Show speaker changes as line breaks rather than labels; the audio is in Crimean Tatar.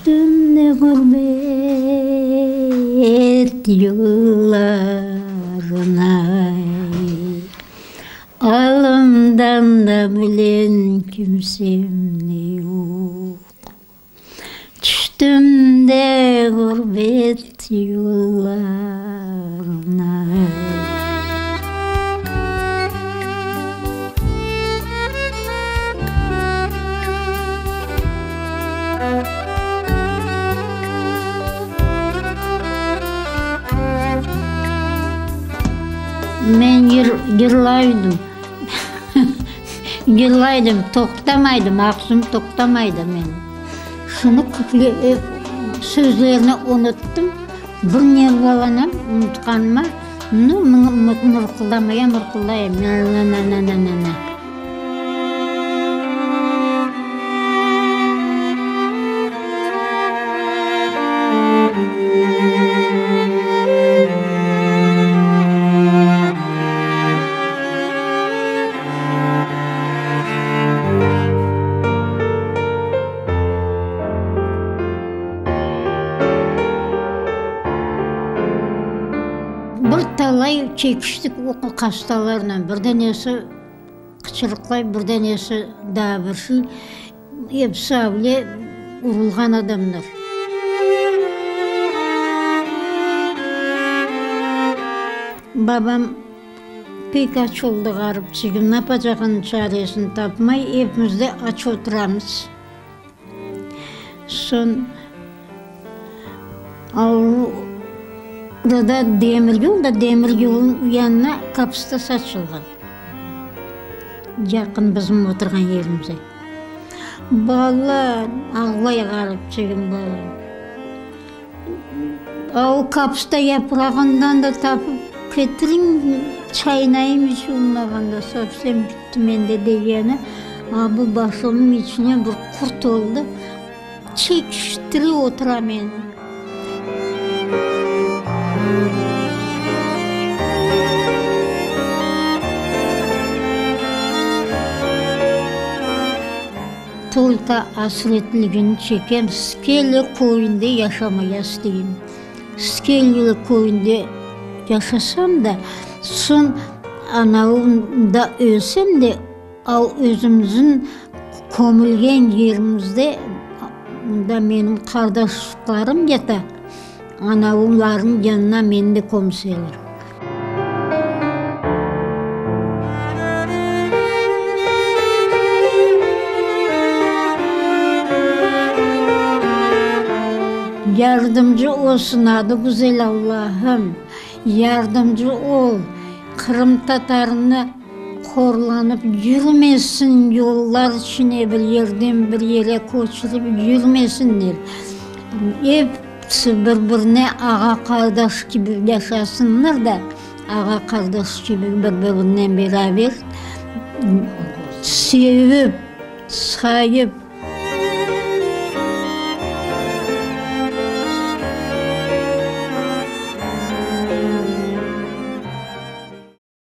Tüştüm de ğurbet yollarına, Alımdan da bilen kimsem de yoq. Tüştüm de ğurbet yollarına. Men yırlaydım, yırlaydım, toqtamaydım, ağzım toqtamaydı menim. Şunı küple sözlerini unuttım, bir nervalanam unutqanıma, nu, mırqıldamaya mırqıldayım, na-na-na-na-na-na. Bir talay çekiştik o hastalarnen, bir danesi qıçırıqlay, bir danesi daa bir şey, episi avle urulğan adamlar. Babam Pek aç oldı ğaripçigim, napacağınıñ çaresini tapmay, epimiz de aç oturamız. Soñ orada demiryol da, demiryolnıñ yanına kapısta saçılğan, yaqın bizim oturğan yerimize. Bala, ağlay ğaripçigim, bala. O kapısta yaprağından da tapıp ketiriñ, çaynayım iç olmağanda, sovsem bitti mende degeni, a bu başımnıñ içine bir qurt oldı, çekiştire otura meni. Tolko asretligini çekem, Skele köyünde yaşamaya isteyim. Skele köyünde yaşasam da, soñ anavımda ölsem de, al özümizniñ kömülgen yerimizde, mında menim qardaşlarım yata, anavımlarnıñ yanına meni de kömseler. Yardımcı olsun adı güzel Allahım, yardımcı ol, qırımtatarını horlanıp yürmesin, yollar içine bir yerden bir yere köçürip yürmesinler, ep. Episi bir-birine ağa-qardaş kibi yaşasınlar da, ağa-qardaş kibi bir-birinen beraber sevip, sayıp.